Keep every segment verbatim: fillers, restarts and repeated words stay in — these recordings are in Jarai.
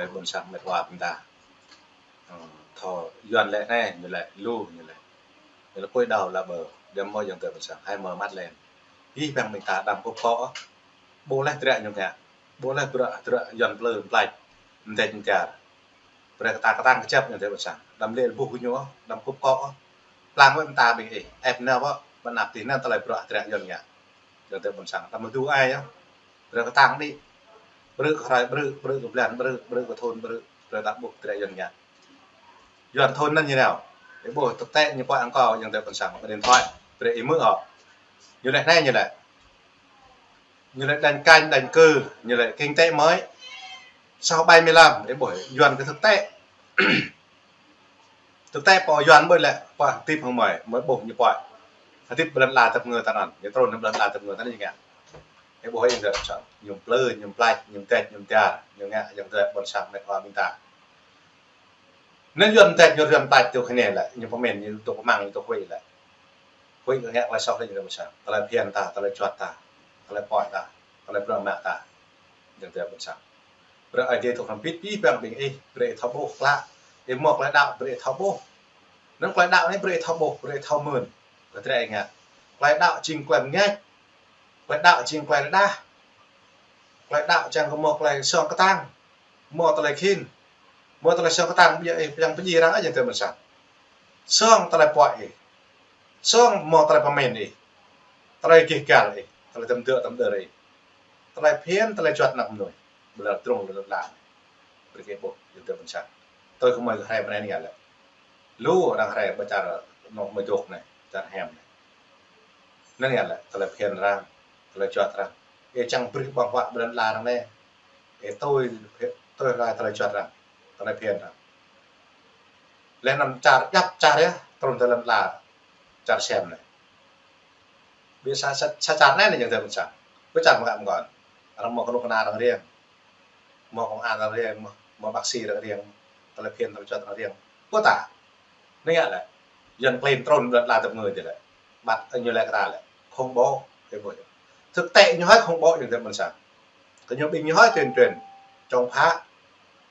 Ƀôn sang met wa ƀing ta. Ơ, thâo Yuan lĕ anai, ñu lĕ lu, ñu lĕ. Ñu lĕ cúi đầu là bờ, đăm mơ̆ ayŏng adơi ƀôn sang, hãy mở mắt lên. Ih ƀing ƀing ta đăm kŭp kŏ, ƀuh laih tơdră ñu ngă, ƀuh laih bruă, tơdră Yuan plư, mplač, mdĕč mdjar. Brơi kơ ta kơtang kơjăp ayŏng adơi ƀôn sang, đăm lĕ ƀuh ñu, đăm kŭp kŏ. Plang wơ̆t ƀing ta ƀing ih, ĕp nao wơ̆t, ƀơi anăp tih anŭn tơlơi bruă tơdră Yuan ngă. Ayŏng adơi ƀôn sang, đăm mơdu ai yơh. Brơi kơtang đĭ. Brơi kơ hrơi, brơi, brơi kơ blan, brơi, brơi kơ thun, brơi, brơi ta ƀuh tơdră Yuan ngă. Yuan thun anŭn ñu nao. Ih ƀuh thực tế ñu pơhiăp kơ ayŏng adơi ƀôn sang, ƀơi điện thoại. Brơi ih hmư̆ hŏ. Ñu lĕ anai ñu lĕ. Ñu lĕ định canh, định cư, ñu lĕ kinh tế mới. Sau bảy mươi lăm, ih ƀuh Yuan kơ thực tế. Thực tế pô Yuan ƀơi lĕ, pô hơdip hăng mơi, mơi ƀuh ñu pô. Hơdip ƀơi lŏn ala tơpơngư ta anŭn, ñu trŭn ƀơi lŏn ala tơpơngư ta anŭn ñu ngă. Ih ƀuh ayŏng adơi ƀôn sang, ñu plư, ñu mplač, ñu mdĕč, ñu mdjar, ñu ngă ayŏng adơi ƀôn sang met wa ƀing ta. Anŭn Yuan mdĕč, ñu Yuan mplač tui kơ anai lĕ, ñu pơmĭn, ñu tŭ kơmăng, ñu tŭ huĭ lĕ. Huĭ kơ ngă tơlơi soh lĕ ayŏng adơi ƀôn sang. Tơlơi phiăn ta, tơlơi juăt ta, tơlơi pơhiăp ta, tơlơi bruă mă ta. Ayŏng adơi ƀôn sang. Brơi Ơi Adai tŭ hrŏm bit ƀing ƀing ih, brơi ih thâo ƀuh klă. Ih mơ̆ tơlơi đaŏ, brơi ih thâo ƀuh. Anŭn tơlơi đaŏ anai brơi ih thâo ƀuh, brơi ih thâo mưn. Kơ tơdră ih ngă. Tơlơi đaŏ jing tơlơi mơñač. Tơlơi đaŏ jing tơlơi rơđah. Tơlơi đaŏ čang kơ mơ̆ tơlơi song kơtang. Mơ̆ tơlơi khĭn. Mơ̆ tơlơi song kơtang, ƀiă ih pơjing pơjing arăng ayŏng adơi ƀôn sang. Song tơlơi pơhiăp ih. Song mơ̆ tơlơi pơmĭn ih. Tơlơi gêh gal ih. Tơlơi tơm dơ̆ tơm đơr ih. Tơlơi phiăn, tơlơi juăt anăp mơnuih. Ƀơi lŏn trŭn lŏn ala. Brơi kơ ih ƀuh, ayŏng adơi ƀôn sang. Tui kơ mơi kơ hrơi ƀơi anai ñu lĕ. Lu arăng hrơi ƀơi čar anŏ mơdŏk anai, čar hiam anai. Anŭn ñu lĕ, tơlơi phiăn arăng, tơlơi juăt arăng. Ih čang brơi ƀơ̆ng huă ƀơi lŏn ala arăng anai. Ih tui, tui rai tơlơi juăt arăng, tơlơi phiăn arăng. Lĕ anŭn čar djăp čar yơh, trŭn tơ lŏn ala, čar sem anai. Ƀiă sa, sa, sa čar anai anai ayŏng adơi ƀôn sang. Ƀơi čar mơkă mơkŏn. Arăng mơ̆ kơnuk kơna arăng riêng. Mơ̆ công an arăng riêng, mơ̆, mơ̆ bác sĩ arăng riêng, tơlơi phiăn tơlơi juăt arăng riêng. Ƀu ta. Anai ngă lĕ. Yuan klin trŭn lŏn ala tơpơngư tih lĕ. Ƀăt ñu lĕ kơ ta lĕ. Khủng bố, ih ƀuh. Thực tế ñu hơi khủng bố ayŏng adơi ƀôn sang. Kơ ñu ƀing ñu hơi tuyên truyền. Chống phá,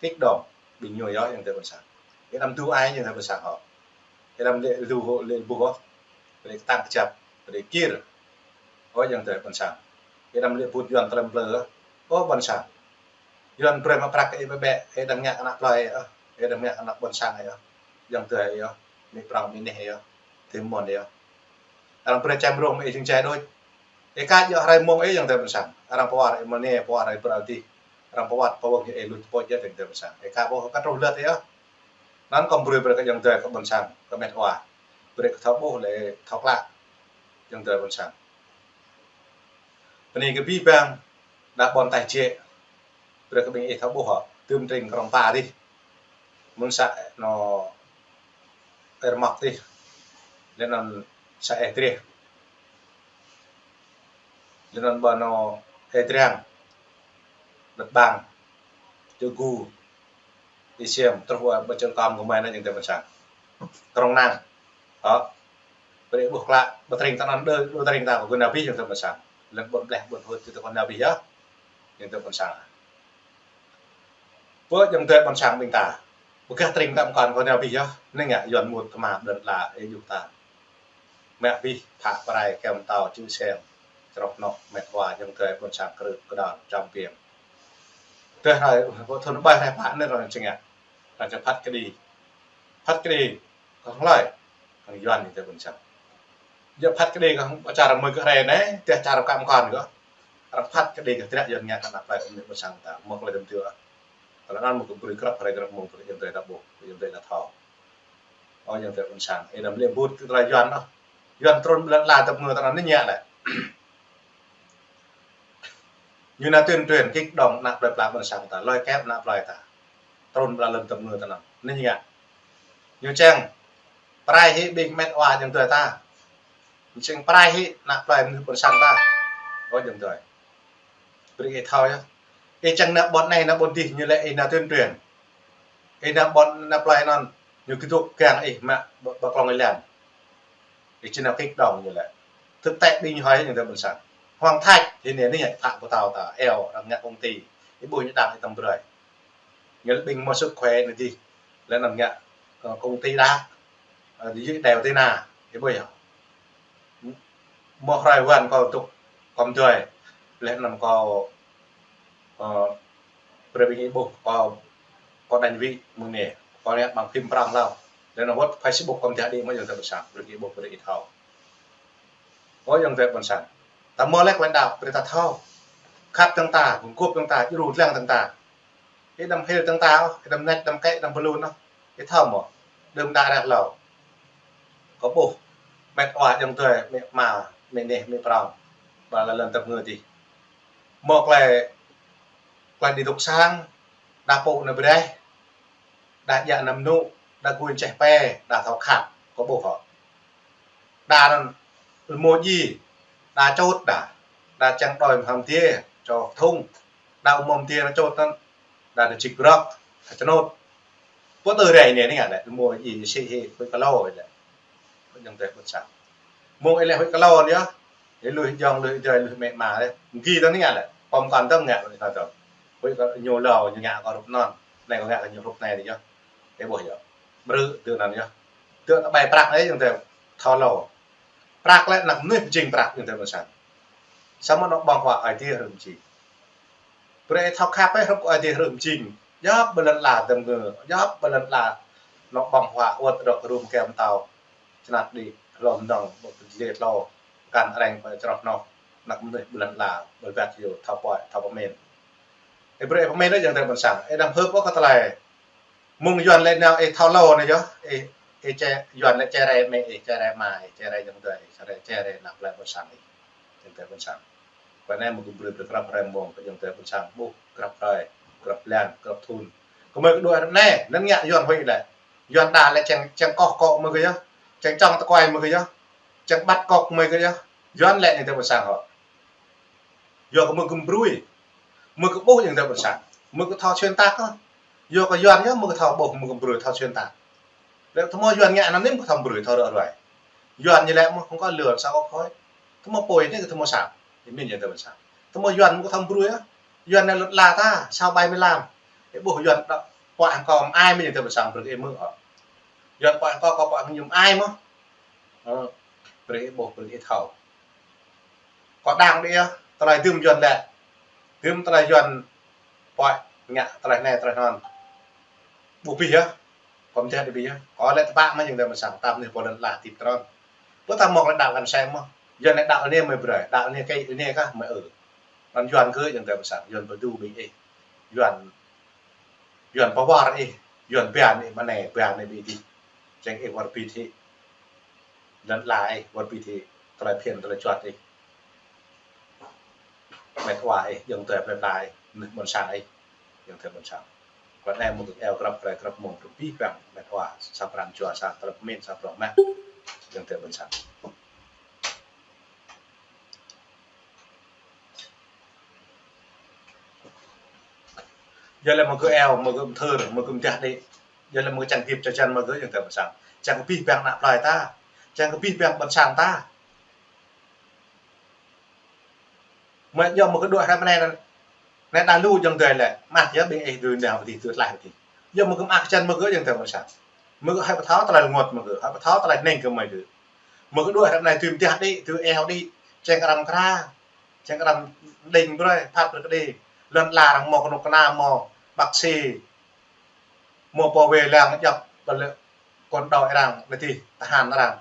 kích động. Ƀing ñu yơh ayŏng adơi ƀôn sang. Ih đăm mơdu ai ayŏng adơi ƀôn sang hŏ. Ih đăm lĕ lu hŏ lĕ ƀuh hŏ. Brơi kơtang kơjăp, brơi kir. Ơ ayŏng adơi ƀôn sang. Ih đăm lĕ ƀut Yuan tơlơi plư. Ơ ƀôn sang. Yuan brơi mă prăk ih ƀĕ ƀĕ, ih đăm ngă kơ ană plơi ih, ih đăm ngă kơ ană ƀôn sang ih. Ayŏng adơi ih, amĭ prŏng amĭ neh ih, tơmon ih. Arăng brơi čem rông ih jing čai đôč. Ih ka djơ̆ hrơi mông ih ayŏng adơi ƀôn sang. Arăng pơwar ih mơ̆ng anai, pơwar ih pơ adih. Arăng pơwar pơwơ̆ng ih lui tơpôč yơh ayŏng adơi ƀôn sang. Ih ka ƀuh kơ truh lĕ ih. Anŭn kâo brơi brơi kơ ayŏng adơi kơ ƀôn sang, kơ met wa. Brơi kơ thâo ƀuh lĕ thâo klă. Ayŏng adơi ƀôn sang. Bơni kơ ƀing ƀing đah ƀôn tai jĕ. Brơi kơ ƀing ih thâo ƀuh hŏ, tơm tring Krông Pa dih. Mơ̆ng să anŏ Êr Mŏk dih. Lĕ anŭn să Êdreh. Lĕ anŭn ƀơi anŏ Êdreng. Bơ̆t Bang. Čơ Gu. Ih siam, truh ƀơi čơkơm kơ mơi anai ayŏng adơi ƀôn sang. Krông Năng. Hŏ. Brơi ƀuh klă, ƀơi tring ta anŭn đơ, ƀơi tring ta kơ gơnam abih ayŏng adơi ƀôn sang. Lĕ ƀôn bleh, ƀôn hŭt, tơ kơ gơnam abih yơh. Ayŏng adơi ƀôn sang. Ƀơi ayŏng adơi ƀôn sang ƀing ta. Ƀơi gah tring ta mơkŏn kơ gơnam abih yơh. Anai ngă Yuan mŭt tơma ƀơi lŏn ala ih djuh ta. Mă abih, phă pơrai, kơm tâo, čư̆ seng. Črŏk nŏk, met wa, ayŏng adơi ƀôn sang krư̆, kơdŏn, čăm piêng. Tơl hrơi, thun ƀai hrơi pă anai arăng čang ngă. Arăng čang phat kơđi. Phat kơđi, kơ hăng hlơi, kơ hăng Yuan ayŏng adơi ƀôn sang. Yua phat kơđi kơ hăng čar mơi kơ hrơi anai, tơl čar kăm kŏn kơ. Arăng phat kơđi kơ tơdră Yuan ngă kơ ană plơi kơ mơi ƀôn sang ta, mơ̆ kơ lĕ tơm tui. Kơ lĕ anŭn mơ̆ kơ brơi krăp hrơi krăp mông kơ ayŏng adơi ta ƀuh, ayŏng adơi ta thâo. Ơ ayŏng adơi ƀôn sang, ih đăm lĕ ƀut kơ tơlơi Yuan ôh. Yuan trŭn ƀơi lŏn ala tơpơngư ta anŭn anai ngă lĕ. Ñu nao tuyên truyền kích động ană plơi pla ƀôn sang ta, lôi kéo ană plơi ta. Trŭn ƀơi lŏn tơpơngư ta anŭn. Anai ñu ngă. Ñu čang pơrai hĭ ƀing met wa ayŏng adơi ta. Ñu čang pơrai hĭ ană plơi mơnuih ƀôn sang ta. Ơ ayŏng adơi. Brơi ih thâo yơh. Ih čang nao ƀôn anai nao ƀôn dih ñu lĕ ih nao tuyên truyền. Ih nao ƀôn ană plơi anŭn ñu kơdŭk kiăng ih mă ƀơ, ƀơ klông ih lăng. Ih či nao kích động ñu lĕ. Thực tế ƀing ñu hơi ayŏng adơi ƀôn sang. Hoàng Thạch, ih anai anai phă pơtao ta, eo, arăng ngă công ty. Ih ƀuh ñu đang ih tơm brơi. Ñu lĕ ƀing mơ̆ sŭk khue anai dih. Lĕ anŭn ngă, ơ, công ty đa. Ơ, dih yơh đeo tê na. Ih ƀuh yơh. Mơ̆ hrơi wăn kâo dŏ kơm dơi. Lĕ anŭn kâo, ơ, brơi ƀing ih ƀuh kâo, kâo đánh vị mơ̆ng anai. Kâo ngă bằng phím prong hlâo. Lĕ anŭn wơ̆t Facebook kâo mơ̆ djă đĭ mơ̆ ayŏng adơi ƀôn sang. Brơi ih ƀuh brơi ih thâo. Ơ ayŏng adơi ƀôn sang. Ta mơ̆ lĕ lãnh đạo brơi ta thâo. Khăp dơ̆ng ta, gum gôp dơ̆ng ta, djru dlăng dơ̆ng ta. Ih đăm hil dơ̆ng ta, ih đăm nĕč, đăm kĕ, đăm pơlun ôh. Ih thâo mơ̆. Đưm đă ră hlâo. Kâo ƀuh. Met wa ayŏng adơi, mĕ ama, mĕ neh, mĕ prong. Ba la lŏn tơp ngơ dih. Mơ̆ klei, klei đĭ dŏ sang, đa pô anai brơi. Đa djă anăm nŭ, đa gui čeh pe, đa thâo khăp, kâo ƀuh hŏ. Đa anŭn rơmô djai, đa čôt đa, đa čang đơi mơham tiê, čô thŭng, đa ƀu mơham tiê đa čôt anŭn, đa đa čik brŏk, đa čơnôt. Pô tơ rai anai anai ngă lĕ, rơmô djai sĭ hĭ, huĭ kơ lô lĕ. Ayŏng adơi ƀôn sang. Mơ̆ng ih lĕ huĭ kơ lô anai yơh. Ih lui ayŏng, lui adơi, lui mĕ ama lĕ. Mơ̆ng gih tơ anai ngă lĕ. Pơm kăn tơ̆ng ngă lĕ kơ tơ̆ng. Huĭ kơ ñu lô, ñu ngă kơ hrup anŭn. Anai kơ ngă kơ ñu hrup anai yơh. Ih ƀuh yơh. Brơi tơ anŭn yơh. Tơ ta ƀai prăk anai ayŏng adơi thâo lô. Prăk lĕ anăk mơnuih pơjing prăk ayŏng adơi ƀôn sang. Samơ̆ anŏ ƀơ̆ng huă Ơi Adai hrŏm jing. Brơi thâo khăp ih hrup kơ Ơi Adai hrŏm jing. Djŏp ƀơi lŏn ala tơm ngơ. Djŏp ƀơi lŏn ala. Anŏ ƀơ̆ng huă wơ̆t rŏk rŭm kem tao. Čơnăt đĭ hlŏm dơ̆ng ƀơi pơdlê tlô. Kăn arăng ƀơi čroh noh. Anăk mơnuih ƀơi lŏn ala. Ƀơi bĕt yơh thâo pơhiăp, thâo pơmĭn. Ih brơi pơmĭn ih ayŏng adơi ƀôn sang. Ih đăm hơ̆p ôh kơ tơlơi. Mơ̆ng Yuan lĕ nao ih thâo lô anai yơh, ih, ih čê, Yuan lĕ čê rai mĕ ih, čê rai ama ih, čê rai ayŏng adơi ih, čê rai, čê rai anăk plơi ƀôn sang ih. Ayŏng adơi ƀôn sang. Kơ anai mơ̆ gum brơi brơi grăp hrơi mơ̆ng, ayŏng adơi ƀôn sang ƀuh grăp hrơi, grăp blan, grăp thŭn. Kơ mơi kơ đuaĭ ră anai, anŭn ngă Yuan huĭ lĕ. Yuan đa lĕ čang, čang koh kŏ mơi kơ yơh, čang čŏng tơkuai mơi kơ yơh, čang ƀăt kŏk mơi kơ yơh. Yuan lĕ ayŏng adơi ƀôn sang hŏ. Yua kơ mơ̆ gum brơi. Mơ̆ kơ ƀuh ayŏng adơi ƀôn sang. Mơ̆ kơ thâo xuyên tạc ôh. Yua kơ Yuan yơh mơ̆ kơ thâo ƀuh, mơ̆ gum brơi thâo xuyên tạc. Lĕ tơmơ̆ Yuan ngă anŭn anai mơ̆ kơ thâo brơi thâo ră ruai. Yuan ñu lĕ mơ̆ không có lừa sao có khói. Tơmơ̆ pô anai kơ tơmơ̆ sang. Ih mĭn ayŏng adơi ƀôn sang. Tơmơ̆ Yuan mơ̆ kơ thâo brơi ôh. Yuan anai lŏn ala ta, sao ƀai mơi lam. Ih ƀuh Yuan đa pơhiăp hăng kâo mơai mơ̆ ayŏng adơi ƀôn sang brơi ih hmư̆ hŏ. Yuan pơhiăp hăng kâo, kâo pơhiăp hăng ñu mơai mơ̆. Ơ, brơi ih ƀuh, brơi ih thâo. Kâo đang đĭ yơh, tơlơi dưm Yuan lĕ. Dưm tơlơi Yuan pơhiăp ngă tơlơi anai tơlơi anŭn. Ƀu pih yơh. Kâo mơ̆ djă đĭ pih yơh. Kâo lĕ tơpă mơ̆ ayŏng adơi ƀôn sang, tơdah mơnuih pô lŏn ala tip trơn. Pô ta mơ̆ lĕ đaŏ kăn sem mơ̆. Yuan lĕ đaŏ anai mơi brơi, đaŏ anai kĕ anai kah mơi ư. Anŭn Yuan kơ ayŏng adơi ƀôn sang, Yuan pơdu ƀing ih. Yuan Yuan pơwar ih, Yuan ƀiă anai mơ̆ anai, ƀiă anai ƀing ih dih. Čang ih wơr bĭt hĭ. Lŏn ala ih, wơr bĭt hĭ. Tơlơi phiăn, tơlơi juăt ih. Met wa ih, ayŏng adơi plơi pla ih, mơnuih ƀôn sang ih, ayŏng adơi ƀôn sang. Kơ anai mơ̆ gơ̆ eo grăp hrơi grăp mông, abih bang met wa, sa pran jua, sa tơlơi pơmĭn, sa prŏng mă. Ayŏng adơi ƀôn sang. Yua lĕ mơ̆ gơ̆ eo, mơ̆ gơ̆ mơthơr, mơ̆ gơ̆ mơdah đĭ. Yua lĕ mơ̆ gơ̆ čang gip čang jan mơ̆ gơ̆ ayŏng adơi ƀôn sang. Čang abih bang ană plơi ta. Čang abih bang ƀôn sang ta. Mơ̆ yua mơ̆ gơ̆ đuaĭ hrơi mơ̆ anai anŭn. Anai đa lu ayŏng adơi lĕ. Mă yơh ƀing ih dưi nao pơdih, dưi tlaih pơdih. Yua mơ̆ gơ̆ mă čang mơ̆ gơ̆ ayŏng adơi ƀôn sang. Mơ̆ gơ̆ hơ̆ pơthâo tơlơi rơngot mơ̆ gơ̆. Hơ̆ pơthâo tơlơi anai kơ mơi gơ̆. Mơ̆ gơ̆ đuaĭ hrơi mơ̆ anai dưi mơdah đĭ, dưi eo đĭ. Čang arăng kra. Čang arăng đing brơi, phat brơi kơđi. Lŏn ala arăng mơ̆ kơnuk kơna mơ̆ bác sĩ. Mơ̆ pô wai lăng djŏp ƀơi lĕ kŏn đaŏ arăng, lĕ dih, tơhan arăng.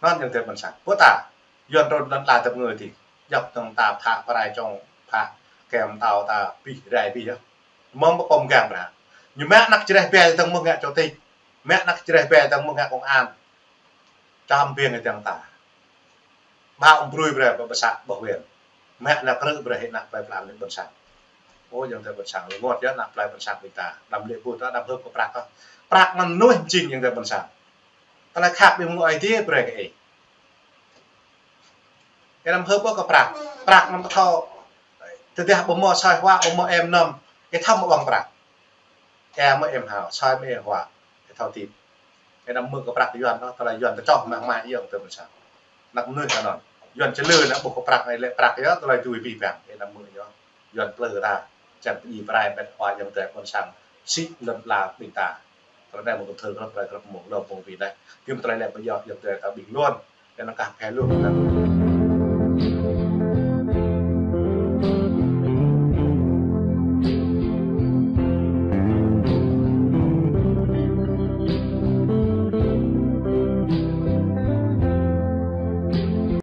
Anŭn ayŏng adơi ƀôn sang. Pô ta, Yuan trŭn lŏn ala tơp ngơ dih. Djŏp tơ̆ng ta phă pơrai čŏng phă kem tao ta pih rai pih yơh. Mơ̆ pơm gang bră. Ñu mă anăk čơreh ƀe tơ̆ng mơ̆ ngă chủ tịch. Mă anăk čơreh ƀe tơ̆ng mơ̆ ngă công an. Čăm ƀing ayŏng ta. Ƀă ƀrui brơi ƀơi ƀơi să ƀơi huyện. Mă anăk krư̆ brơi hĭ ană plơi pla mơnuih ƀôn sang. Ơ, ayŏng adơi ƀôn sang, rơngot yơh ană plơi ƀôn sang ƀing ta. Đăm lĕ ƀu ta đăm hơ̆p kơ prăk ôh. Prăk anŭn mơnuih jing ayŏng adơi ƀôn sang. Tơlơi khăp ƀing mơnuih Ơi Adai brơi kơ ih. Ih đăm hơ̆p ôh kơ prăk. Prăk anŭn pơthâo. Tơdah ƀu mơ̆ soi huă, ƀu mơ̆ êm nơm. Ih thâo mơ̆ ƀơ̆ng prăk. Ê mơ̆ êm hao, soi mơ̆ êm huă, ih thâo tip. Ih đăm hmư̆ kơ prăk Yuan ôh, tơlơi Yuan tơčoh mă mă ayŏng adơi ƀôn sang. Anăk mơnuih anŭn. Yuan čơlư anŭn ƀuh kơ prăk, ih lĕ prăk yơh, tơlơi dưi abih bang. Ih đăm hmư̆ yơh. Yuan plư ta, čang pơdjai pơrai met wa ayŏng adơi ƀôn sang. sĭ lŏn ala ƀing ta. Tơlơi anai mơ̆ng kơthơ grăp rai grăp mông lơ mông ƀing anai. Yua tơlơi anai ƀu djơ̆, yua tơlơi ta ƀing lŏn. Anŭn kah phe lŏn ta.